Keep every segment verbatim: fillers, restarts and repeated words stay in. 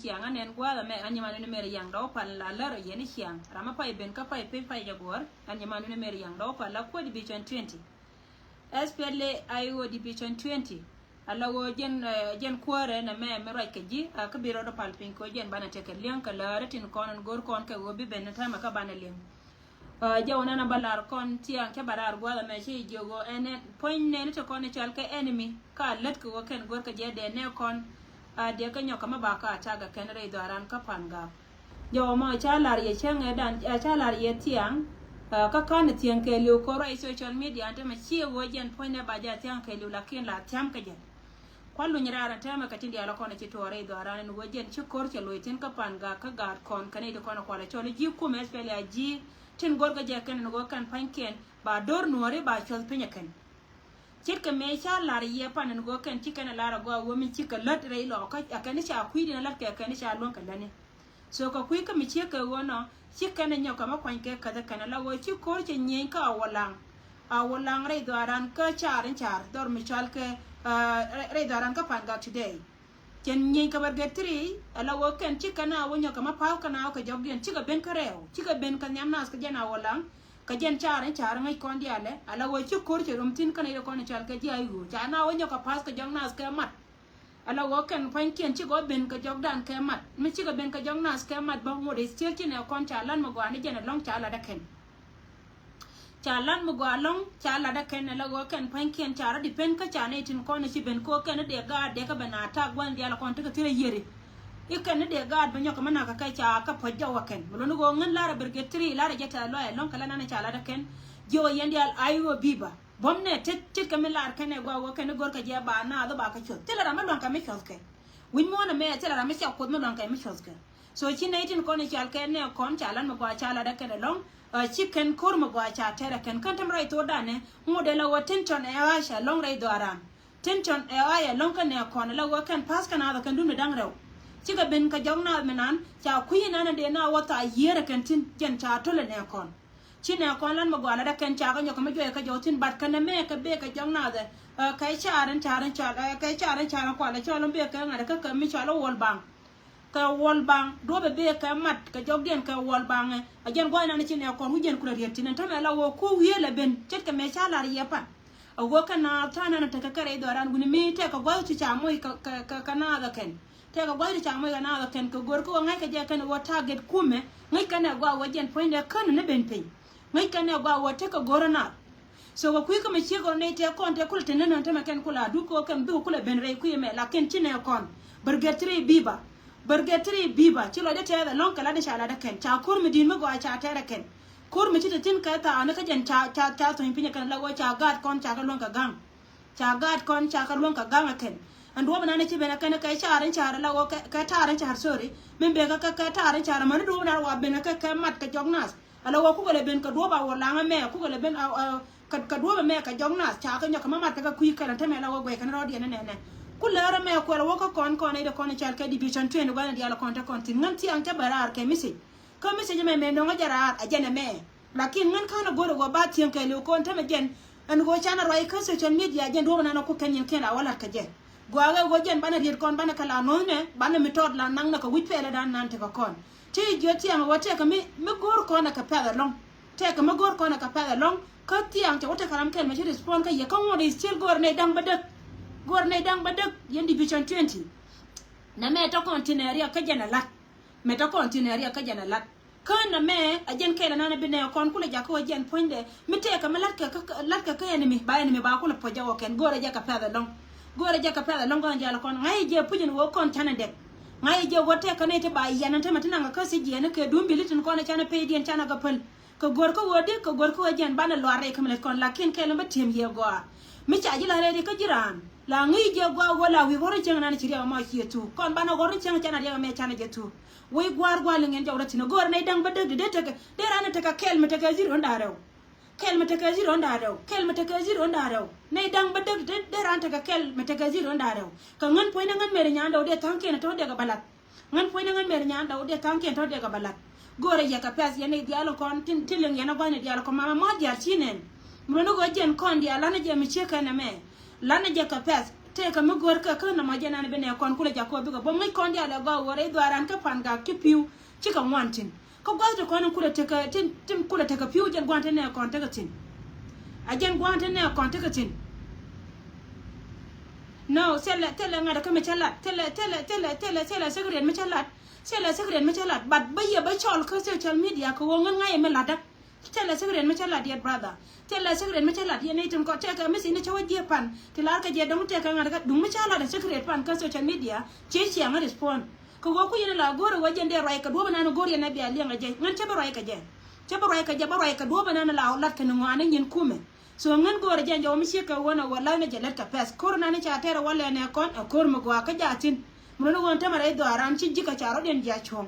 Ciaŋ, an nɛn gua̱a̱th ɛmɛ, an nyɛ man wi̱ni Mary Yaŋ Dɔw Pal, la lär ɔ yɛn i̱ ciaŋ. Ram mi pay ben kä pay pec pay jɛ guɔ̱ɔ̱r, an nyɛ man wi̱ni Mary Yaŋ Dɔw Pal, la kuäär Division twenty. S P L A I O Division twenty. Ala ɣöö jɛn, eh, jɛn kuäärɛ nɛmɛ mi ruac kɛ ji̱, a kä bi rɔɔdɛ pal piny kɛ ɣöö jɛn banɛ tekɛ li̱eŋ kɛ läärä tin kɔn in go̱r kɔn kɛ ɣöö bi ben ni täämɛ kä banɛ li̱eŋ. Ɛ, jɛ wä nɛn a bä lar kɔn tiaŋ cä bä raar gua̱a̱th ɛmɛ ci jiök ɣöö ɛn, ɛn puɔ̱ny nɛn ti kɔn i̱ cɔal kɛ enemy, ka lät kɛ ɣöö kɛn go̱rkɛ jɛ dee nɛ kɔn, a, dee kä nyɔk kä mi ba ka attack ɛ kɛn rɛy dhɔaaran kä Pan Gak. Jɛ wä mɔ ca lar yɛ cäŋ ɛ dan, ɛ, ca lar yɛ tiaŋ, ɛ, kä ka̱n ɛ thiäŋ kɛɛliw kɛ ruac social media ɛn tämɛ ci ɣöö jɛn puɔ̱ny nɛ ba jɛ thiaŋ kɛɛliw, lakin la thiam kɛ jɛ. Kua̱r luny raar ɛn täämɛ kɛ tin diaal ɛ kɔn ɛ ci tuɔɔk rɛy dhɔaaran ɛn ɣöö jɛn ci ko̱r cɛ loc thi̱n kä Pan Gak kä gaat kɔn kɛn i̱ ti kɔn ɛ kual ɛ cɔl i̱ ji̱ kumɛ S P L A I G tin go̱rkɛ jɛ kɛn ɛn ɣöö kɛn pa̱nykiɛn ba do̱r nuɔ̱ɔ̱ri ba cuɔth piny ɛ kɛn. Ce̱tkɛ mëë ca la̱r yɛ pan ɛn ɣöö kɛn ci kɛn ɛ la̱r ɛ gɔaa ɣöö mi cikɛ lät rɛy lɔɔkä ɛ kɛn i̱ ca kui̱diɛn ɛ lät kɛ kɛn i̱ ca luäŋ kɛ lätni. So kɛ kui̱ kä mi ciek kɛ ɣöö nɔ ci kɛn ɛ nyɔk kɛ mi kuany kɛ käth ɛ kɛn ɛ la ɣöö ci ko̱r cɛ nyieny kä Awolaŋ. Awolaŋ rɛy dhɔaaran kä car in car dhɔr mi cɔal kɛ, ah, rɛy, rɛy dhɔaaran kä Pan Gak today. Cɛn nyieny kɛ Brigade three, ala ɣöö kɛn ci kɛn a wä nyɔk kɛ ma pa̱a̱th kɛn a wä kɛ jɔkdiɛn cikɛ ben kä rɛw, cikɛ ben kɛ nhiam naath kɛ jɛn Awolaŋ, kɛ jɛn car in car ŋäc kɔn diaalɛ, ala ɣöö ci ko̱r cɛ rom thi̱n kɛn a yɛ kɔn i̱ cɔal kɛ ji̱ I O. Ca na wä nyɔk kɛ pa̱a̱th kɛ jɔk naath kɛ mat. Ala ɣöö kɛn pa̱nykiɛn cikɛ wä ben kɛ jɔkdan kɛ mat. Mi cikɛ ben kɛ jɔk naath kɛ mat bä ŋot i̱ thier ci nɛ kɔn ca lat mi gɔaa ni jɛn ɛlɔ̱ŋ ca lat ɛ kɛn. Ca lat mi gɔaa ɛlɔ̱ŋ ca lat ɛ kɛn ala ɣöö kɛn pa̱nykiɛn ca rɔ depend kä ca nɛy tin kɔn ci ben kɛ ɣöö kɛn ni dee gaat dee kɛ ben attack gua̱n diaal kɔn tekɛ thil a yieri. I̱ kɛn ni dee gaat bɛ nyɔk kɛ mi nakä kɛ ca kɛ puɔ̱c jɔw ɛ kɛn. Mi luɔ̱ni ɣöö ŋän lar ɛ Brigade three lar ɛ jɛ tɛth lɔaac ɛlɔ̱ŋ kɛ la nan ca lat ɛ kɛn. Jiök ɛ yɛn diaal I O biba. Buɔ̱m nɛ tet, tet kɛ mi lar kɛn ɛ gɔaa ɣöö kɛn ni go̱rkɛ jɛ ba naath ba kɛ cuɔth. Thilɛ ram mi luaŋ kɛ mi cuɔthkɛ. Wi̱c muɔ̱ɔ̱n ɛmɛ thilɛ ram mi cak Kuoth mi luaŋ kɛ mi cuɔthkɛ. So ci nɛy tin kɔn i̱ cɔal kɛ nɛ kɔn ca lat mi gɔaa ca lat ɛ kɛn ɛlɔ̱ŋ, ɛ, ci kɛn ko̱r mi gɔaa ca tɛr ɛ kɛn. Kɛn te mi ruac thok danɛ ŋot ɛ la ɣöö tension ɛ ɣa̱c ɛlɔ̱ŋ rɛy dhɔaaran. Tension ɛ ɣa̱c ɛlɔ̱ŋ kä nɛ kɔn ɛ la ɣöö kɛn pa̱a̱th kɛ naath ɛ kɛn duŋdɛ da̱ŋ rɛw. Cikɛ ben kɛ jɔk naath mi nan ca kui̱ nan ɛ dee na wä thaak yiër ɛ kɛn thi̱n jɛn ca to̱l ɛ nɛ kɔn. Ci nɛ kɔn lan mi gɔaa lat ɛ kɛn ca kɛ nyɔk kɛ mi juɔc kɛ jɔk thi̱n, but kɛn ɛmɛ kɛ bee kɛ jɔk naath ɛ, ɛ, kɛ car in car in car, ɛ, kɛ car in car in kual ɛ cɔl in bee kɛ ŋa̱t ɛ kä kɛ mi cɔal ɛ World Bank. Kɛ World Bank duɔ̱pɛ bee kɛ mat kɛ jɔkdiɛn kɛ World Bank ɛ, ɛ jɛn gua̱c nan ci nɛ kɔn wi̱c jɛn kulɛ riet thi̱n ɛn tämɛ la ɣöö ku wiee lɛ ben ce̱tkɛ mëë ca lar yɛ pan. Ɛ ɣöö kɛ naath ta̱a̱ nan tekɛ kɛ rɛy dhɔaaran wi̱ni mi tɛkɛ gua̱c ti ca moc kɛ, kɛ, kɛ, kɛ naath ɛ kɛn. Tɛkɛ gua̱c ti ca moc kɛ naath ɛ kɛn kɛ go̱r kä ɣöö ŋa̱ckɛ jɛ kɛn ɣöö target kumɛ, ŋäc kɛn ɛ gɔaa ɣöö jɛn puɔ̱nydɛ kän ni ben piny. Ŋäc kɛn ɛ gɔaa ɣöö tekɛ go̱r ɛ naath. So kɛ kui̱ kä mi ciek ɣöö nɛy tɛk kɔn tɛk kulɛ te nänä tämɛ kɛn kulɛ a duk kɛ ɣöö kɛn dhuk kulɛ ben rɛy kui̱ ɛmɛ, lakin ci nɛ kɔn. Brigade three biba. Brigade three biba. Ci lɔcdä tɛth ɛlɔ̱ŋ kɛ latdä ca latdä kɛn. Ca ko̱r mi di̱i̱t mi gɔaa ca tɛrɛ kɛn. Ko̱r mi ci te thi̱n kɛ thaakni kä jɛn ca, ca, ca thuɔ̱ny piny ɛ kɛn la ɣöö ca gaat kɔn ca kɛ luäŋ kɛ ga̱ŋ. Ca gaat kɔn ca kɛ luäŋ kɛ ga̱ŋ ɛ kɛn. Ɛn duɔ̱ɔ̱p ɛnan ci ben ɛ kɛn kɛ car in car ala ɣöö kɛ, kɛ ta̱a̱r in car, sorry. Min ben kɛ, kɛ, kɛ ta̱a̱r in car amäni duɔ̱ɔ̱p ɛnan wa ben ɛ kɛ, kɛ mat kɛ jɔk naath. Ala ɣöö kukɛ lɛ ben kɛ duɔ̱ɔ̱p Awolaŋ ɛmɛ, kukɛ lɛ ben, a, a, kɛ, kɛ duɔ̱ɔ̱p ɛmɛ kɛ jɔk naath. Ca kɛ nyɔk kɛ ma mat kɛ, kɛ kui̱ kɛl ɛn tämɛ ala ɣöö guɛc kɛn rɔɔdiɛn ɛnɛnɛ. Ku läär ɛmɛ kuɛl ɣöö kä kɔn kɔn nɛy ti kɔn i̱ cɔal kɛ Division twenty gua̱n diaal kɔn te kɔn thi̱n. Ŋän thiaŋ cä bɛ raar kɛ message. Kä message ɛmɛ mëë nöŋä jɛ raar ɛ jɛn ɛmɛ. Lakin ŋän ka̱n a go̱r ɛ ɣöö ba thiäŋ kɛɛliw kɔn tämɛ jɛn. Ɛn ɣöö canɛ ruac kä social media jɛn duɔ̱ɔ̱p ɛnan a ku kɛn nyin kiɛn a wä la̱t kɛ jɛ. Gɔaa ɣɛ ɣöö jɛn banɛ riet kɔn banɛ kɛ la nuɔ̱thnɛ, banɛ mi tɔɔt la naŋnɛ kɛ wi̱c pɛlɛ dan nan tekɛ kɔn. Ti jiö thiaŋ ɣöö tɛkɛ mi, mi go̱r kɔn ɛ kɛ pɛ̈th ɛlɔ̱ŋ. Tɛkɛ mi go̱r kɔn ɛ kɛ pɛ̈th ɛlɔ̱ŋ. Kä thiaŋ cɛ wä tekɛ ram kɛl mɛ ci respond kä yɛ kä ŋuɔ̱t is still go̱r nɛy da̱ŋ bädäk. Go̱r nɛy da̱ŋ bädäk yɛn Division twenty. Nɛmɛ tɔ̱ kɔn ti nɛ riɛk kä jɛn ɛ la̱t. Mɛ tɔ̱ kɔn ti nɛ riɛk kä jɛn ɛ la̱t. Kä nɛmɛ ɛ jɛn kɛl ɛnan ɛ bi nɛ kɔn kulɛ jakä ɣöö jɛn puɔ̱nydɛ. Mi tɛkɛ mi la̱tkɛ kä, la̱tkɛ kä enemy ba enemy ba kulɛ puɔ̱c jɛ ɣɔ̱kɛn. Go̱rɛ jɛ kɛ pɛ̈th ɛlɔ̱ŋ. Go̱rɛ jɛ kɛ pɛ̈th ɛlɔ̱ŋ kɔn jɛ ala kɔn. Ŋa̱c jɛ puc ɛn ɣöö kɔn canɛ dɛk. Ŋa̱c jɛ ɣöö tɛkɛ nɛy ti ba yian ɛn tämɛ ti naŋ kɛ kä thiec jiɛn kɛ duun bi li̱t ɛn kɔn ɛ canɛ pay diɛn canɛ kɛ päl. Kɛ go̱r kä ɣöö di, kɛ go̱r kä ɣöö jɛn banɛ luaar rɛy kä mi lät kɔn, lakin kɛl mi bä ti̱em yɛ gɔaa. Mi ca ji̱ la rɛy ri kä ji̱ raan. La ŋi̱i̱c jɛ gɔaa ɣöö la wi̱i̱ ɣɔr in cieŋ nan ci riɛk ɛmɔ ciɛ thuk. Kɔn banɛ ɣɔr in cieŋ canɛ riɛk ɛmɛ canɛ jɛ thuk. Wec gua̱a̱r gua̱a̱r liŋ ɛn jɔw rɔ thi̱n. Go̱o̱rɛ nɛy da̱ŋ bädäk di dee tekɛ, dee raan in tekɛ kɛl mi tekɛ zero in da̱ŋ rɛw. Kɛl mi tekɛ zero in da̱ŋ rɛw. Kɛl mi tekɛ zero in da̱ŋ rɛw. Nɛy da̱ŋ bädäk di dee, dee raan tekɛ kɛl mi tekɛ zero in da̱ŋ rɛw. Kɛ ŋän puɔ̱nydä ŋän Mary Nyandɛ wä dee tha̱a̱ŋkiɛn tɔ̱ dee kɛ bä la̱t. Ŋän puɔ̱nydä ŋän Mary Nyandɛ wä dee tha̱a̱ŋkiɛn tɔ̱ dee kɛ bä la̱t. Go̱o̱rɛ yɛ kɛ pɛ̈th yɛn nɛy diaal kɔn tin, tin liŋ yɛn a gua̱thni diaal kɔn mama mua̱a̱th diaal ci nɛn. Mi luɔ̱ni ɣöö jɛn kɔn diaal lanɛ jɛ mi ciek kɛn ɛmɛ. Lanɛ jɛ kɛ pɛ̈th. Tëëkɛ mi go̱o̱r kä kä nɔmɔ jɛ nan bi nɛ kɔn kulɛ jakɔ bikɛ bom ŋäc kɔn diaal ɛ gɔaa wä rɛy dhuaaran kä pan gak ci pi̱w cikɛ ŋuan tin. Kä gua̱th ti kɔn in kulɛ tekɛ tin, tin kulɛ tekɛ pi̱w jɛn gua̱n ti nɛ kɔn tekɛ tin. A jɛn gua̱n ti nɛ kɔn tekɛ tin. No, thilɛ, thilɛ ŋa̱t kä mi cä lat, thilɛ, thilɛ, thilɛ, thilɛ, thilɛ secret mi cä lat, thilɛ secret mi cä lat, but bä yɛ bä cɔl kä social media kɛ ɣöö ŋän ŋa̱c mi latdä. Thilɛ secret mi cä lat yɛ brother. Thilɛ secret mi cä lat yɛ nɛy tin kɔn tɛkɛ mi thi̱n cä wä jiɛ pan. Ti lar kɛ jɛ dɔ̱ŋ tɛkɛ ŋa̱t kä duŋ mi cä lat secret pan kä social media. Ciɛ ciɛ ŋa̱t respond. Kɛ ɣöö ku yɛn la go̱o̱r ɛ wä jɛn dee ruac kɛ duɔ̱ɔ̱p ɛnan go̱o̱r yɛn ɛ bia liɛŋ ɛ jɛ. Ŋän cä bi ruac kɛ jɛ. Cä bi ruac kɛ jɛ, bä ruac kɛ duɔ̱ɔ̱p ɛnan la lat kɛn ŋɔaani nyin kumɛ. So ŋän go̱o̱r ɛ jɛ jɛ wä mi ciek kɛ wä nɛ wä la̱th nɛ jɛ lät kɛ pɛth. Ko̱r ɛnan ca tɛr ɛ wä lɛ nɛ kɔn ɛ ko̱r mi gɔaa kä jaatin. Mi luni ɣöö tämɛ rɛy dhɔaaran ci ji̱ kɛ ca rɔ̱diɛn jiac cuɔ̱ŋ.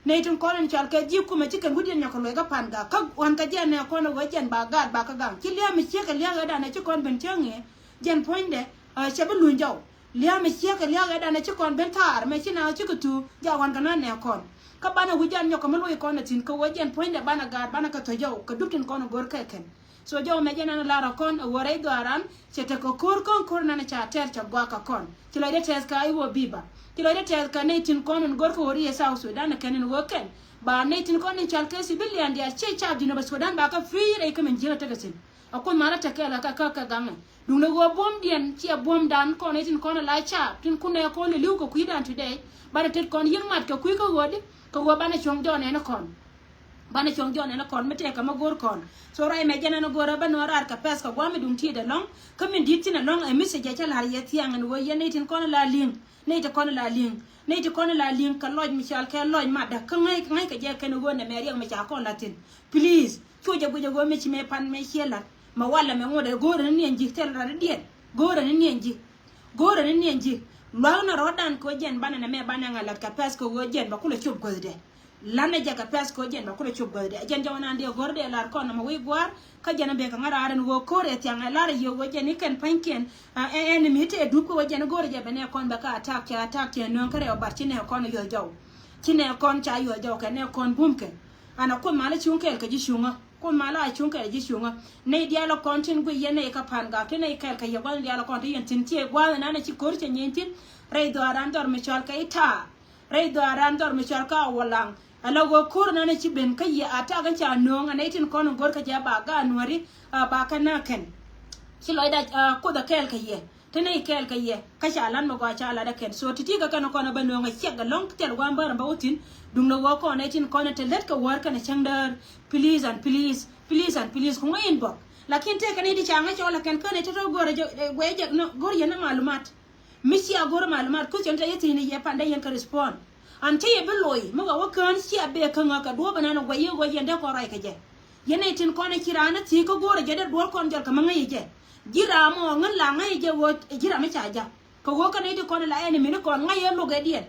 Nɛy tin kɔn in cɔal kɛ ji̱ kumɛ ci kɛn wi̱cdiɛn nyɔk kɛ luɔc kä pan gak. Kä ɣɔn kɛ jɛ nɛ kɔn ɛ wee jɛn ba gaat ba kä gaŋ. Ci lia̱a̱ mi ciek kɛ lia̱a̱ ɣɛ danɛ ci kɔn ben cäŋ ɛ. Jɛn puɔ̱nydɛ, ɛ, cɛ bi luny jɔw. Lia̱a̱ mi ciek kɛ lia̱a̱ ɣɛ danɛ ci kɔn ben thaar mɛ ci na ci kɛ thuuk. Ja ɣɔn kɛ na nɛ kɔn. Kä banɛ wi̱c jan nyɔk kɛ mi luɔc kɔn ɛ thi̱n kɛ wee jɛn puɔ̱nydɛ banɛ gaat banɛ kɛ thuɔ̱c jɔw. Kɛ dup tin kɔn ɛ go̱r kɛ kɛn. So jɔw mɛ jɛ nɛn lar ɛ kɔn ɛ wä rɛy dhɔaaran cɛ tekɛ ko̱r kɔn ko̱r nɛn ca tɛr cɛ guak kɛ kɔn. Ci lɔcdɛ tɛth kɛ I O B ba. Ci lɔcdɛ tɛth kɛ nɛy tin kɔn in go̱r kɛ wä ri ɛ South Sudan ɛ kɛn in wä kɛn. Ba nɛy tin kɔn in cɔal kɛ civilian diaal ciɛ cap Jinub Sudan ba kɛ free rɛy kä min ji̱n ɛ tekɛ thi̱n. Ɛ kuoth malä tekɛ lɛ kɛ kɛ kɛ gaŋɛ. Duŋdɛ ɣöö buɔ̱mdiɛn ciɛ buɔ̱mdan kɔn nɛy tin kɔn ɛ la cap tin kunɛ kɔn ɛ li̱w kɛ kui̱dan today. Banɛ tet kɔn yi̱n mat kɛ kui̱ kä ɣöödi kɛ ɣöö banɛ cuɔ̱ŋ jɔɔnɛ ni kɔn. Banɛ cuɔ̱ŋ jɔɔnɛ ni kɔn mi tɛkɛ mi go̱o̱r kɔn. So ruac mɛ jɛn ɛn go̱o̱rä bä nööŋ raar kɛ pɛth kɛ gua̱a̱m mi duŋ ti̱i̱t ɛlɔ̱ŋ. Kä min di̱t thi̱n ɛlɔ̱ŋ ɛ message ɛ cä la̱r yɛ thiaŋ ɛn ɣöö yɛn nɛy tin kɔn la li̱ŋ. Nɛy ti kɔn la li̱ŋ. Nɛy ti kɔn la li̱ŋ kɛ lɔc mi cɔal kɛ lɔc matdä kä ŋäc, ŋäc kɛ jɛ kɛn ɣöö nɛmɛ riɛk mi ca kɔn la̱th thi̱n. Please. Cu jɛ guic ɛ ɣöö mi ci mɛ pan mɛ ciɛ la̱t. Mɛ walɛ mɛ ŋot ɛ go̱o̱rä ni niɛn ji̱ thil rat i̱diɛn. Go̱o̱rä ni niɛn ji̱. Go̱o̱rä ni niɛn ji̱. Lua̱k ni rɔ̱dan kɛ ɣöö jɛn banɛ nɛmɛ banɛ ŋa̱ la̱t kɛ pɛth kɛ ɣöö jɛn bɛ kulɛ cop guäthdɛ. Lanɛ jɛ kɛ pɛth kɛ ɣöö jɛn bɛ kulɛ cop guäthdɛ. Jɛn jɔwä nan dee go̱r dee lar kɔn nɔmɔ wi̱i̱ gua̱a̱r. Kä jɛn bɛ kɛ ŋa̱ raar ɛn ɣöö ko̱r ɛ thiaŋ ɛ lar ɛ yio̱w ɣöö jɛn i̱ kɛn pa̱nykiɛn. Ɛ, ɛ, enemy te dup kɛ ɣöö jɛn go̱r jɛ bɛ nɛ kɔn bɛ kä attack cɛ attack cɛ nööŋ kä rɛw bat ci nɛ kɔn yɔ̱c jɔw. Ci nɛ kɔn ca yɔ̱c jɔw kɛ nɛ kɔn bum kɛ. An a kuoth malä cuŋ kɛɛl kɛ ji̱ cuŋä. Kuoth malä a cuŋ kɛɛl ji̱ cuŋä. Nɛy diaal kɔn tin guic yɛn nɛy kä pa̱n gak ti nɛy kɛɛl kɛ yɛ gua̱th diaal kɔn ti yɛn tin tiee gua̱th nan a ci ko̱r cɛ nyieeny tin. Rɛy dhɔaaran dhɔr mi cɔal kɛ i̱ ta̱a̱. Rɛy dhɔaaran dhɔr mi cɔal kä a wä laŋ. Ala ɣöö ko̱r nan a ci ben kä yɛ a ta̱a̱ kɛ ca nööŋ a nɛy tin kɔn in go̱r kɛ jɛ ba gaat nuääri. A ba kɛ na kɛn. Ci lɔcda a kuoth a kɛɛl kɛ yɛ. Te nɛy kɛɛl kɛ yɛ kä ca lat mi gɔaa ca lat ɛ kɛn. So ti̱ti̱ kɛ kɛn kɔn ɛ bä nööŋ ɛ ciɛk ɛlɔ̱ŋ thil gua̱a̱m bär ɛ bä wä thi̱n. Duŋdɛ ɣöö kɔn ɛ tin kɔn ɛ te lät kɛ wäär kɛn ɛ cäŋ däär. Please and please, please and please ku ŋäc inbox. Lakin tëëkɛ ni di ca ŋäc cɔl ɛ kɛn kän ɛ te tɔ̱ go̱r ɛ jɛ, ɛ, guɛ jɛ, no, go̱r yɛn ɛ malumat. Mi cia go̱r ɛ malumat question te yɛ thi̱n yɛ pandɛ yɛn kɛ respond. An cä yɛ bi loc mi wä wä kään cia bee kä ŋäk kɛ duɔ̱ɔ̱p ɛnɛn ɛ guɛ yɛ guɛ yɛn dee kɔn ruac kɛ jɛ. Yɛn ɛ tin kɔn ɛ ci raan ɛ thi̱i̱k kä go̱r ɛ jɛ dee duɔ̱ɔ̱r kɔn jɔl kɛ mi ŋäc ɛ jɛ. Ji̱ ram ɔ ŋän la ŋäc jɛ ɣöö ji̱ ram mi ca ja̱k. Kɛ ɣöö kɛn i̱ ti kɔn la enemy ni kɔn ŋäc yɛ luɔk ɛ diɛn.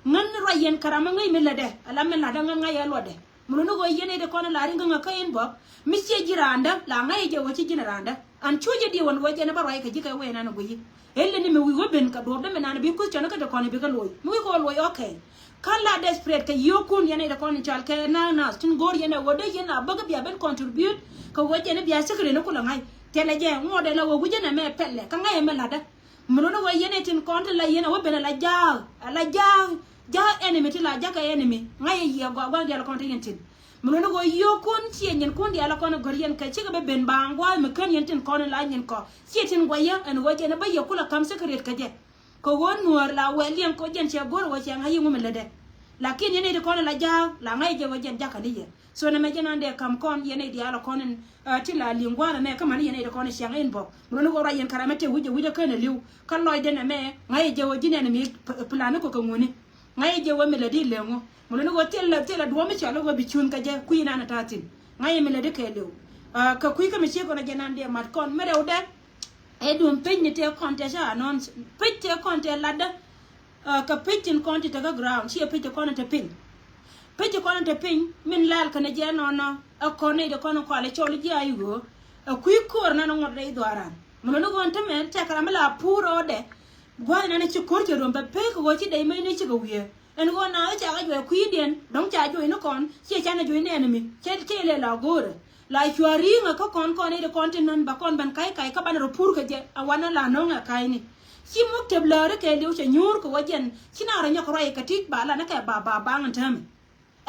Ŋän ruac yɛn kɛ ram mi ŋäc mi lätdɛ. Ala mi lätdɛ ŋän ŋäc yɛ luɔtdɛ. Mi luni ɣöö yɛn i̱ ti kɔn la ri̱ŋ kä ŋäk kä inbox. Mi ciɛ ji̱ raandä la ŋäc jɛ ɣöö ci ji̱n raandä. An cuc jɛ diɛ wän ɣöö jɛn i̱ bä ruac kɛ ji̱ kɛ wee nan ɛ guiyi. Ëë lɛ ni mi wi̱i̱ wä ben kɛ duɔ̱ɔ̱pdä mi nan bi kuth cɔn kä ti kɔn i̱ bi kä loc. Mi wi̱i̱ kɛ wä loc, okay. Kä la desperate kɛ yio̱o̱kun yɛn i̱ ti kɔn in cɔal kɛ na nas tin go̱o̱r yɛn ɛ ɣöö dee yɛn a bäk bia ben contribute kɛ ɣöö jɛn i̱ bia secret ni kulɛ ŋa̱c. Thilɛ jɛ ŋuɔ̱t ɛn ɛ ɣöö wi̱c ɛn ɛmɛ pɛlɛ kä ŋa̱c ɛmɛ la̱tdä. Mi luni ɣöö yɛn i̱ tin kɔn ti la yɛn ɛ wä ben ɛ la ja̱a̱k, ɛ la ja̱a̱k, ja̱a̱k enemy ti la ja̱k ɛ enemy. Ŋa̱c ɛ yiëë gɔaa gua̱n diaal kɔn ti yɛn tin. Mi luni ɣöö yio̱o̱kun ciɛ nyinkun diaal kɔn ɛ gör yɛn kɛ cikɛ bä ben baaŋ gua̱a̱th mi kän yɛn tin kɔn in la nyin kɔ. Ciɛ tin guayä ɛn ɣöö jɛn ɛ bä yɛ kulɛ ka̱m secret kɛ jɛ. Kɛ ɣöö nuäär la wɛl yɛn kɔ jɛn cɛ go̱r ɣöö cɛ ŋa̱c yiëë ŋu mi lätdɛ. Lakin yɛn i̱ ti kɔn in la ja̱a̱k la ŋa̱c jɛ ɣöö jɛn ja̱kä ni yɛ. So nɛmɛ jɛn an dee ka̱m kɔn yɛn i̱ diaal kɔn in, ah, ti la li̱ŋ gua̱a̱r ɛmɛ kä mani yɛn i̱ ti kɔn in ciaŋ inbox. Mi luni ɣöö ruac yɛn kɛ ram ɛ tëë wi̱cɛ wi̱cɛ kän ɛ li̱w. Kä lɔcdɛ nɛmɛ ŋa̱c jɛ ɣöö ji̱n enemy p-, plan ni kɔ kɛ ŋuni. Ŋa̱c jɛ ɣöö mi lätdi leŋ ŋu. Mi luni ɣöö thilɛ, thilɛ duɔ̱ɔ̱p mi cɔl ɣöö bi cuun kɛ jɛ kui̱ nan ɛ ta̱a̱ thi̱n. Ŋa̱c jɛ mi lätdi kɛ li̱w. Ah, kɛ kui̱ kä mi ciek kɔn ɛ jɛn an dee mat kɔn mi rɛwdɛ. Ɛ duun page ni tëë kɔn tëë ca announce. Page tëë kɔn tëë latdä. Ah, kɛ page tin kɔn ti te kä ground. Ciɛ page ti kɔn te piny. Page ti kɔn te piny. Min lal kɛn jɛ nɔnɔ. Ɛ kɔn ni de kɔn kɔalɛ cɔl ji̱ a i̱ ɣöö. Ɛ kui̱ ko̱r nan ŋuɔ̱t rɛy dhuaaran. Mi luni ɣöö te mɛn tɛk ram mi la puur ɔ dɛ. Gua̱th nan ci ko̱r cɛ rom bɛ pek ɣöö ci dɛy mec ni cikɛ wiee. Ɛn ɣöö na ɣä ca ɣä juɔc kui̱diɛn dɔ̱ŋ ca juɔc ni kɔn ciɛ canɛ juɔc ni enemy cɛ cɛ lɛ la go̱o̱rä. La cua̱ ri̱i̱ŋä kä kɔn kɔn i̱ di kɔn ti nän ba kɔn ben ka̱c ka̱c kä banɛ rɔ pur kɛ jɛ a wanɛ la nöŋɛ ka̱cni. Ci muk tëp lääri kɛ liw cɛ nyuur kɛ wä jɛn ci na rɔ nyɔk rɔy kɛ tit ba la ni kɛ ba ba baŋ täämɛ.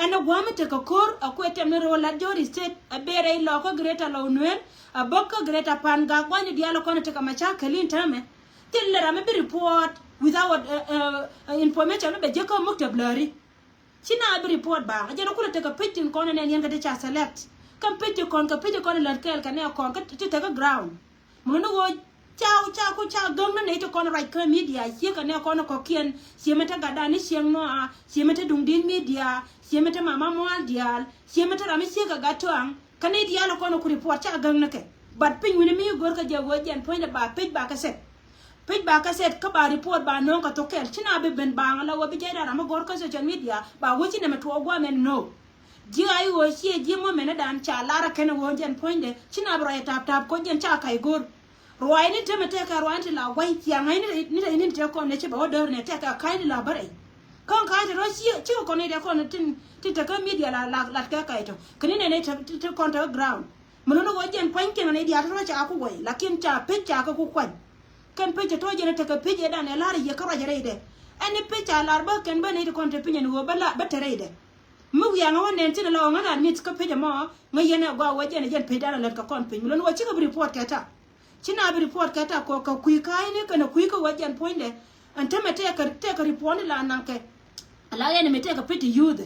Ɛn ɛ gua̱a̱mi tekɛ ko̱r ɛ kuɛ tɛm ni ro̱o̱ lat Jori State ɛ ber rɛy lɔkä Greater Lou Nuer ɛ bäkä Greater Pangak gua̱a̱ni diaal ɛ kɔn ɛ tekɛ macakɛl in täämɛ. Thil lɛ ram mi bi report without information mi bɛ jiäkä muk tëp lääri. Ci na bi report ba a jɛn a kulɛ tekɛ pec tin kɔn nɛn yɛn kɛ ti ca select. Kɛn pec ti kɔn kɛ pec ti kɔn lät kɛɛl kɛ nɛ kɔn kɛ ti tekɛ ground. Mun ni ɣöö ca ca ku ca gäŋ ni nɛy ti kɔn ruac kä media ciek kɛ nɛ kɔn kɔkiɛn. Ciemɛ te gatdan ni cieŋ nɔa, ciemɛ te duŋdin media, ciemɛ te mama mual diaal, ciemɛ te ram mi ciek kɛ gat tuaŋ. Kä nɛy diaal kɔn ku report ca gäŋ ni kɛ. But piny wini mi gör kä jɛ ɣöö jɛn puɔ̱nydɛ ba pec ba kɛ set. Pec ba kɛ set kä ba report ba nööŋ kɛ thok kɛl ci na bi ben ba ŋa la wä bi jɛy da̱a̱ ram mi gɔ̱r kä social media ba wä ci nɛmɛ tuɔɔk guamɛn nööŋ. Ji̱ a i̱ ɣöö ciɛ ji̱ mɔ mɛnɛ dan ca lar a kɛn a ɣöö jɛn puɔ̱nydɛ ci na bi ruac a tap tap koc jɛn ca kac go̱r. Ruac ni temɛ tɛkɛ ruac ni ti la gua̱c ciaŋ ŋa̱c ni rɛy ni tɛ kɔn ni ci bɛ wä däär ni tɛkɛ ka̱c ni la bä rɛy. Kä ka̱c ti rɔ ci ci kɔn ni tɛ kɔn tin ti tekä media la la lat kɛ kac tɔ kɛ ni nɛ ni ti kɔn tɛ ground. Mi luni ɣöö jɛn pua̱ny kiɛn ni diaal ti rɔ ca ku gua̱c lakin ca pec ca kɛ ku kuany. Kɛn pec tɔ jɛn tekɛ pec ëëdan ɛ la̱r yɛ kä ruac rɛydɛ. Ɛn ni pec ca la̱r bä kɛn bä nɛy ti kɔn te piny ɛn ɣöö bä la bä te rɛydɛ. Mi wiaŋä wä nɛn thin la ɣɔŋä ran mith kä pec ɛmɔ ŋä yɛn ɛ gɔaa wä jɛn ɛ jɛn pecdan ɛ lät kɛ kɔn piny mi lon wä cikɛ bi report kɛ ta. Ci na bi report kɛ ta kɔ kɛ kui̱ ka̱a̱cni kɛn ɛ kui̱ kä wä jɛn puɔ̱nydɛ. Ɛn tämɛ tɛkɛ tɛkɛ report ni la naŋ kɛ. Ala yɛn mi tɛkɛ pec ti youth.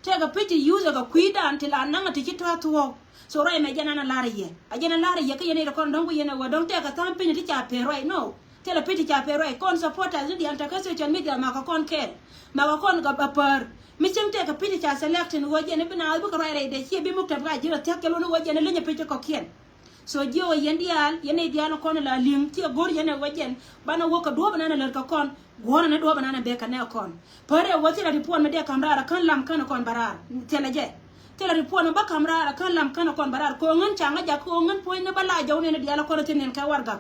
Tɛkɛ pec ti youth kɛ kui̱dan ti la naŋ ti ci tɔ̱ thuɔ̱k. So ruac mɛ jɛn an a lar yɛ a jɛn a lar yɛ kä yɛn ɛ kɔn dɔ̱ŋ ku yɛn ɛ wä dɔ̱ŋ tɛkɛ tha̱a̱ŋ piny ti ca pɛr ruac no. Thilɛ pec ti ca pɛr ruac kɔn supporters ni diaal tɛkɛ social media makɛ kɔn kɛɛl makɛ kɔn kɛ a pär. Mi cieŋ tɛkɛ pec ti ca select ni wä jɛn i̱ bi na bikɛ ruac rɛydɛ ciɛ bi muk tɛp ka ji̱ rɔ thia̱k kɛl wä ni wä jɛn i̱ linyɛ pec ti kɔ̱kiɛn. So jiɛ wä yɛn diaal yɛn i̱ diaal kɔn la li̱ŋ ciɛ go̱r yɛn ɛ wä jɛn banɛ wä kɛ duɔ̱ɔ̱p ɛnan ɛ lät kɛ kɔn. Guɔ̱rä ni duɔ̱ɔ̱p ɛnan ɛ bek kɛ nɛ kɔn. Pär ɛ wä thilɛ report mi dee ka̱m raar ɛ kän lam kän ɛ kɔn bä raar. Thilɛ jɛ. Thilɛ report mi bä ka̱m raar ɛ kän lam kän ɛ kɔn bä raar kɛ ɣän ca ŋä jak kɛ ɣän puɔ̱ny ni bä la jɔw nɛn ɛ diaal ɛ kɔn ɛ thi̱n nɛn kɛ warɛgak.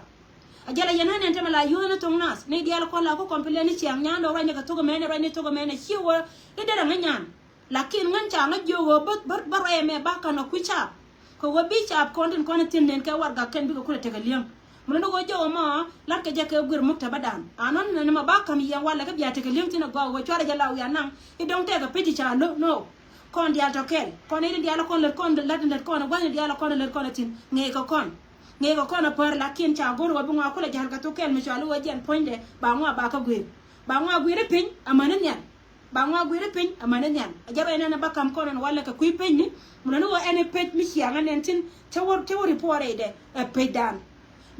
A jɛl a yɛn ɣän nɛn tämɛ la yuɔ̱thni thok nath ni diaal ɛ kɔn la ku complain ni ciaŋ nyan dɔɔk ruacni kɛ thok ɛmɛnɛ ruacni thok ɛmɛnɛ ci wä i̱ derɛ ŋä nyan. Lakin ŋän ca ŋä jiök ɣöö bä bä bä ruac ɛmɛ ba ka̱n ɛ kui̱ caap. Kɛ ɣöö bi caap kɔn tin kɔn thi̱n nɛn kɛ warɛgak kɛn bikɛ kulɛ tekɛ li̱eŋ. Mun ni ɣöö jɔw ɛmɔ la̱tkɛ jɛ kɛ guir muk te bä da̱a̱n. Anɔn nɛn ɛmɔ ba ka̱m yɛn walɛ kä bia tekɛ li̱eŋ thi̱n ɛ gɔaa ɣöö cuarɛ jɛ la wiaa naŋ i̱ dɔ̱ŋ tɛkɛ pec i̱ ca lo̱ no. Kɔn diaal tɔ kɛl kɔn i̱ diaal kɔn lät kɔn lät in lät kɔn ɛ gua̱thni diaal kɔn ɛ lät kɔn ɛ thi̱n ŋeekɛ kɔn. Ŋeekɛ kɔn ɛ pär lakin ca go̱r ɣöö bi ŋɔaa kulɛ ja̱l kɛ thok kɛl mi cɔal i̱ ɣöö jɛn puɔ̱nydɛ ba ŋɔaa ba kä guir. Ba ŋɔaa guir i̱ piny amäni nhial. Ba ŋɔak guir i̱ piny amäni nhial. A jɛ ruac nɛn a bä ka̱m kɔn ɛn walɛ kɛ kui̱ pecni. Mun ɛn ɣöö ɛn i̱ pec mi ciaŋ ɛn ɛn thi̱n cä wä cä wä report rɛydɛ ɛ pecdan.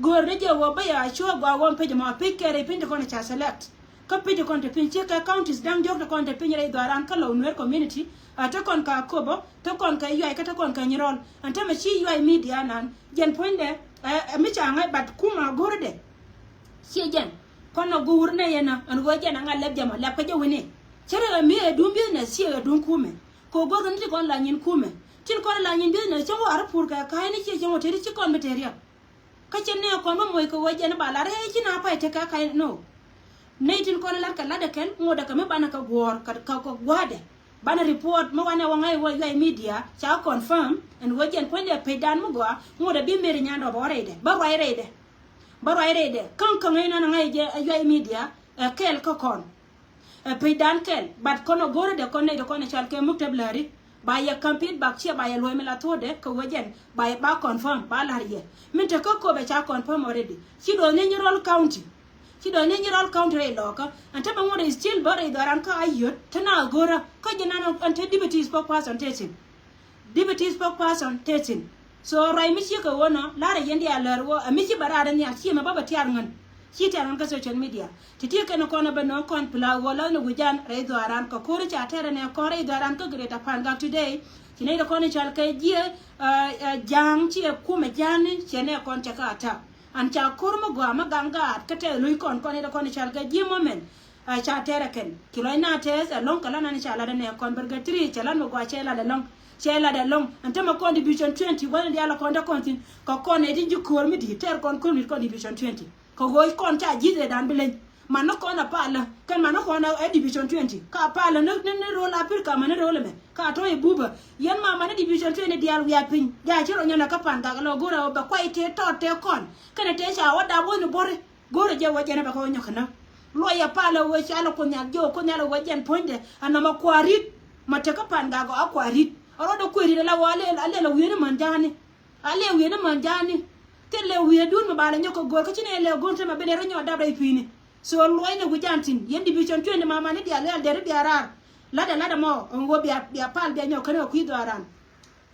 Göör ni jɛ ɣöö bä ya cuɛ gɔaa ɣöö pec ɛmɔ pec kɛ rɛy piny ti kɔn ca select. Kä pec ti kɔn te piny ciek kɛ counties da̱ŋ diɔ̱k ti kɔn te piny rɛy dhɔaaran kä Lou Nuer community. A te kɔn kɛ Akobo te kɔn kɛ Yuay kä te kɔn kɛ Nyirɔl ɛn tämɛ ci Yuay media nan jɛn puɔ̱nydɛ. Ɛ mi ca ŋa̱c but kumɛ go̱o̱rädɛ. Ciɛ jɛn kɔn a go̱o̱r nɛ yɛn a ɛn ɣöö jɛn a ŋa̱c lɛp jɛ mɔ lɛp kä jɛ wi̱ni. Cä rɛ ɛ mi ɛ duŋ business ciɛ ɛ duŋ kumɛ. Kɛ ɣöö go̱o̱r kɛ ni ti kɔn la nyin kumɛ tin kɔn la nyin business cä wä a rɔ pur kɛ ka̱a̱cni ciɛ cä wä teti ci kɔn bi te riɛk. Kä cɛ nɛ kɔn bä moc kɛ ɣöö jɛn ba lar ɛ ci na pay tekɛ ka̱a̱c no. Nɛy tin kɔn lat kɛ lat ɛ kɛn ŋot ɛ kɛ mi banɛ kɛ guɔ̱ɔ̱r kɛ kɛ gua̱a̱dɛ. Banɛ report mi wanɛ wä ŋa̱c wä Yuay media ca confirm ɛn ɣöö jɛn puɔ̱nydɛ pecdan mi gɔaa ŋot ɛ bi meri nyandɔɔp ɛ wä rɛydɛ bä ruac rɛydɛ. Bä ruac rɛydɛ käŋ käŋ inan ŋa̱c jɛ ɛ Yuay media ɛ kɛl kä kɔn. Ɛ pecdan kɛl but kɔn ɛ go̱o̱rädɛ kɔn nɛy ti kɔn ɛ cɔal kɛ muk tɛp lääri. Ba yɛ campaign bak ciɛ ba yɛ luɔ̱c mi la thuɔ̱ɔ̱dɛ kɛ wecɛn ba yɛ ba confirm ba la̱r yɛ. Min te kä Akobo ca confirm already ci dɔɔny ni Nyirɔl county. Ci dɔɔny ni Nyirɔl county rɛy lɔɔkä ɛn te bɛ ŋuɔ̱t rɛy still bä rɛy dhɔran kä a yöt te na a go̱o̱rä kä ji̱ nan ɛn te deputy spokesperson te thi̱n. Deputy spokesperson te thi̱n. So ruac mi ciek kɛ ɣöö nɔ la̱rä yɛn diaal lär ɣöö ɛ mi ci bɛ raar in nhial ci mɛ bä bɛ tiaar ŋän. Ci tiaar ŋän kä social media ti ti kɛn kɔn ɛ bɛ nööŋ kɔn pla ɣöö läthni wi̱c an rɛy dhɔaaran kɛ ko̱ri ca tɛrɛ nɛ kɔn rɛy dhɔaaran kä Greater Pangak today. Ci nɛy dɛ kɔn i̱ cal kɛ jiɛ ja̱a̱ŋ ci ɛ kumɛ ja̱a̱ni ciɛ nɛ kɔn cɛ kä attack. An ca ko̱r mi gɔaa mi gaŋ gaat kä tɛth lo̱c kɔn kɔn nɛy dɛ kɔn i̱ cal kɛ jiɛ moment. Ca tɛrɛ kɛn ci lɔc na tɛth ɛlɔ̱ŋ kɛ lan an ca lat ɛnɛ kɔn bärgɛ tiri cɛ lan mi gɔaa cɛ lat ɛlɔ̱ŋ. Cɛ lat ɛlɔ̱ŋ ɛn tämɛ kɔn division twenty gua̱n in diaal kɔn te kɔn thi̱n kɛ kɔn nɛy ti ji̱ ko̱r mi di̱i̱t tɛr kɔn ko̱r mi kɔn division twenty. Kɛ ɣöö kɔn ca ji̱th ëëdan bi leny. Man ni kɔn a palä kɛn man ni kɔn ɛ division twenty ka palä ni ni ni rol Africa man ni rol ɛmɛ ka tɔ̱ i̱ bupä. Yɛn ma man ni division twenty diaal wiaa piny jaa ci rɔ nyɔn ɛ kä Pangak lɔ go̱rɛ ɣöö bɛ kuay tëë tɔɔt tëë kɔn kɛnɛ tëë ca wä dap wä ni bo̱ri. Go̱rɛ jɛ wä jɛn ɛ bɛ kɛ wä nyɔk kɛ näk. Luɔc ɛ pal ɛ wee cal ɛ Kuoth Nhial jiök, Kuoth Nhial ɛ wee jɛn puɔ̱nydɛ. Ɛ nɔmɔ kua̱r ri̱t. Ma tekɛ pan gak ɔ a kua̱r ri̱t. Ɛ rɔɔdɛ kuëë ri̱t ɛ la wä a lɛl, a lɛl ɛ wi̱i̱ni män ja̱a̱ni. A lɛl wi̱i̱ni män ja̱a̱ni. Thil lɛ wi̱i̱dun mi ba lɛ nyɔk kɛ go̱r kä ci nɛ lɛ go̱r te ma ben ɛ rɔ nyɔk dap rɛy pi̱i̱ni. So luɔcnɛ wi̱c an thi̱n. Yɛn division twenty mama ni diaal lɛl dɛri bia raar. Latdɛ latdɛ mɔ ɛn ɣöö bia, bia pal bia nyɔk kɛn ɛ kui̱ dhɔaaran.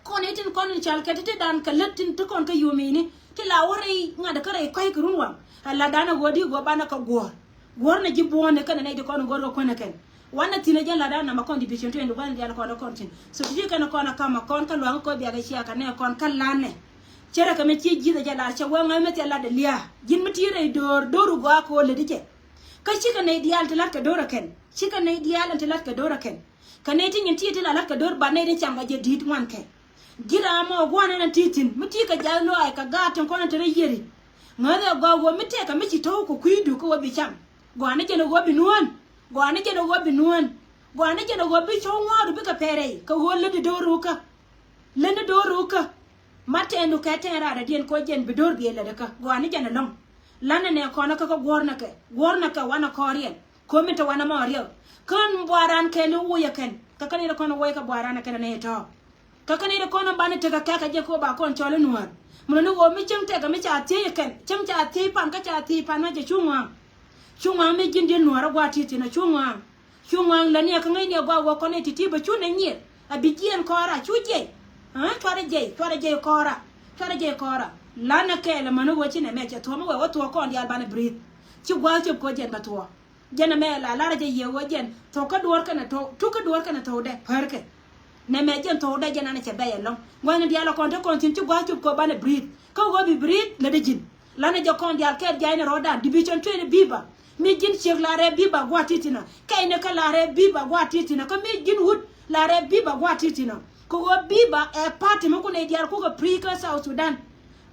Kɔn i̱ tin kɔn in cal kɛ ti ti dan kɛ lät tin ti kɔn kä yumini ti la wä rɛy ŋa̱t kä rɛy kɔ̱c kɛ run waŋ. Ɛ la dan ɛ ɣöö di ɣöö banɛ kɛ guɔ̱ɔ̱r. Guɔ̱ɔ̱r nɛ ji̱ buɔ̱ɔ̱n ni kɛn ɛ nɛy ti kɔn in go̱r kɛ kuɛn ɛ kɛn. Wanɛ thi̱n ɛ jɛn la dan namɛ kɔn division twenty one dial kɔn ɛ kɔn thi̱n. So ti ti kɛn ɛ kɔn ɛ kamɛ kɔn kä luaŋ kɛ ɣöö biakɛ cia kɛ nɛ kɔn kä lanɛ. Cɛ rɛ kɛ mɛ ci ji̱th ɛ jɛ lar cɛ wee ŋa̱c mɛ thiɛ lat ɛ lia̱a̱. Ji̱n mi ti rɛy do̱r do̱r ɛ gɔaa kɛ ɣöö lätdi jɛ. Kä cikɛ nɛy diaal ti lat kɛ do̱r ɛ kɛn. Cikɛ nɛy diaal ɛn ti lat kɛ do̱r ɛ kɛn. Kɛ nɛy ti nyin ti ti la lat kɛ do̱r ba nɛy ti cam kɛ jɛ di̱i̱t ŋuan kɛ. Ji̱ ram mɔ gua̱n ɛn ti thi̱n mi ti kɛ jath lɔaac kɛ gaat tin kɔn ɛn te rɔ yiëri. Ŋäth ɛ gɔaa ɣöö mi tɛkɛ mi ci to̱w kɛ kui̱du kä ɣöö bi cam. Gɔaa ni jɛn ɛ ɣöö bi nuään. Gɔaa ni jɛn ɛ ɣöö bi nuään. Gɔaa ni jɛn ɛ ɣöö bi cɔw ŋua̱a̱ru bikɛ pɛrɛy kɛ ɣöö lätdi do̱r rukä. Lätni do̱r rukä. Ma tɛɛndu kɛ tɛɛn raadädiɛn kɔ jɛn bi do̱r biɛ lätdä kä gɔaa ni jɛn ɛlɔ̱ŋ. Lanɛ nɛ kɔn kä kä guɔ̱rnɛ kɛ guɔ̱rnɛ kɛ wanɛ kɔɔriɛn. Komi te wanɛ mɔ riɛw kän buaran kɛn i̱ woc ɛ kɛn. Kä kän i̱ kɔn woc kɛ buaran ɛ kɛn ɛ nɛy tɔ̱. Kä kän i̱ kɔn in banɛ tekɛ kɛkɛ jɛ kɛ ɣöö ba kɔn cɔl i̱ nuäär. Mun ni ɣöö mi cäŋ tekɛ mi ca thiec ɛ kɛn cäŋ ca thiec pan kä ca thiec pan mɛ jɛ cu ŋɔaŋ. Cu ŋɔaŋ mi ji̱n di̱t nuäär ɛ gua̱a̱ ti̱i̱ thi̱n ɛ cu ŋɔaŋ. Cu ŋɔaŋ lä ni ɛ kä ŋäcni ɛ gɔaa wä kɔn i̱ ti̱ti̱ bä cu nɛ nyieth. A bi jiɛɛn kɔɔra cu jiɛc. Aa cuarɛ jiɛc cuarɛ jiɛc kɔɔra. Cuarɛ jiɛc kɔɔra. Lanɛ kɛɛl ɛmän i̱ wä ci nɛ mɛ cɛ thuɔ̱ɔ̱m i̱ wɛ wä thuɔ̱ɔ̱ kɔn diaal banɛ breathe. Ci gua̱a̱th cop kɛ wä jiɛn bɛ thuɔ̱ɔ̱. Jɛn ɛmɛ la lar jɛ yɛ wä jɛn thok kä duɔ̱ɔ̱r kɛnɛ thok tuk kä duɔ̱ɔ̱r kɛnɛ thokdɛ pärkɛ. Nɛmɛ jɛn thokdɛ jɛn anɛ cɛ bɛy ɛlɔ̱ŋ. Gua̱thni diaal ɛ kɔn te kɔn thi̱n ci gua̱a̱th cop kɛ wä banɛ breathe. Kä wä bi breathe lätdä ji̱n. Lanɛ jɛ kɔn diaal kɛɛl ja̱a̱cnɛ rɔɔdan division twenty biba. Mi ji̱n ciek la rɛɛ biba gua̱a̱th ti̱ti̱nä. Kɛcnɛ kä la rɛɛ biba gua̱a̱th ti̱ti̱nä. Kä mi ji̱n wut la rɛɛ biba gua̱a̱th ti̱ti̱nä. Kɛ ɣöö biba ɛ party mi kun nɛy diaal kukɛ free kä South Sudan.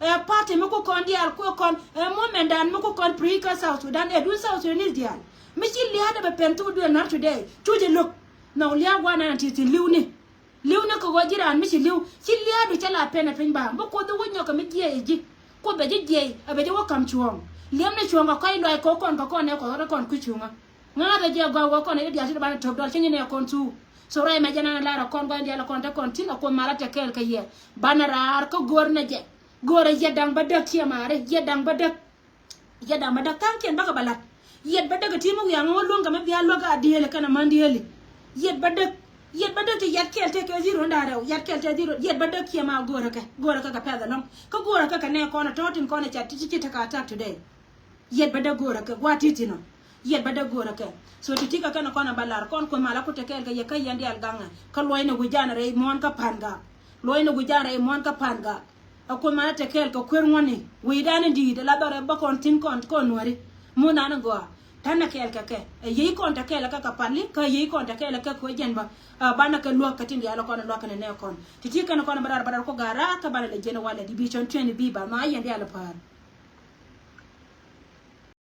Ɛ party mi ku kɔn diaal ku kɔn ɛ movement dan mi ku kɔn free kä South Sudan ɛ dun South Sudanese diaal. Mi ci lia̱a̱dɛ bɛ pɛn thuk duël Nuäär today. Cu jɛ lo̱k. Nhɔk lia̱a̱ gua̱a̱th nan ti̱ti̱ li̱wni. Li̱w ni kɛ ɣöö ji̱ raan mi ci li̱w ci lia̱a̱du cä la pɛn ɛ piny ba bi Kuoth i̱ wä nyɔk kɛ mi jiɛc i̱ ji̱. Kuoth bɛ ji̱ jiɛc ɛ bɛ ji̱ wä ka̱m cuɔ̱ɔ̱ŋ. Liɛm ni cuɔ̱ɔ̱ŋ kɛ kɔc luaac kɛ kɔn kɛ kɔn ɛ Kuoth ɣɔt ɛ kɔn kui̱ cuŋä. Ŋa̱a̱th ɛ jiɛ gɔaa wä kɔn ɛ diaal ci ti banɛ to̱k dɔl ci nyin ɛ kɔn thuu. So rɛy mɛ jɛn an ɛ lar ɛ kɔn gua̱n diaal ɛ kɔn te kɔn thi̱n ɛ Kuoth mal a te kɛɛl kɛ yɛ. Banɛ raar kä go̱o̱r nɛ jɛ. Go̱o̱r ɛ yɛ da̱ŋ bä däk ciɛ maari yɛ da̱ŋ bä däk. Yɛ da̱ŋ bä däk tha̱a̱ŋkiɛn bäkɛ bä la̱t. Yɛt bä däk ɛ ti mi wiaŋ ɣä luäŋ kɛ mi bia luäk a diëëli kɛnɛ män diëëli. Yɛt bä däk. Yɛt bä däk ti yɛt kɛl tëë kɛ zero nda rɛw yɛt kɛl tëë zero yɛt bä däk kiɛ ma go̱o̱rä kɛ go̱o̱rä kɛ kɛ pɛth ɛlɔ̱ŋ. Kä go̱o̱rä kɛ kɛ nɛ kɔn ɛ tɔ̱ tin kɔn ɛ ca ti ti ti tekɛ attack today. Yɛt bä däk go̱o̱rä kɛ gua̱a̱ ti ti nɔ. Yɛt bä däk go̱o̱rä kɛ. So ti ti kɛ kɛn kɔn ɛ bä lar kɔn kuɛ mal a kut te kɛɛl kɛ yɛ kä yɛn diaal gaŋɛ kä luɔ̱cnɛ wi̱c janɛ rɛy muɔ̱ɔ̱n kä pa̱n gak. Luɔ̱cnɛ wi̱c janɛ rɛy muɔ̱ɔ̱n kä pa̱n gak. A kuoth man a te kɛɛl kɛ kuer ŋuɔ̱tni wi̱i̱dan in di̱i̱t ala dhɔrɛ bä kɔn thi̱n kɔn kɔn nuääri. Muɔ̱ɔ̱n an in gɔaa ta̱nɛ kɛɛl kɛ kɛ ɛ yiey kɔn te kɛɛl kɛ kɛ pali kä yiey kɔn te kɛɛl kɛ kuɛ jɛn bä. Banɛ kɛ luäk kɛ tin diaal kɔn luäk kɛn nɛ kɔn ti ti kɛn kɔn bä rar bä rar kɔ ga̱a̱ raar kä banɛ lɛ jiɛn walɛ division twenty bi ba ma yɛn diaal päär.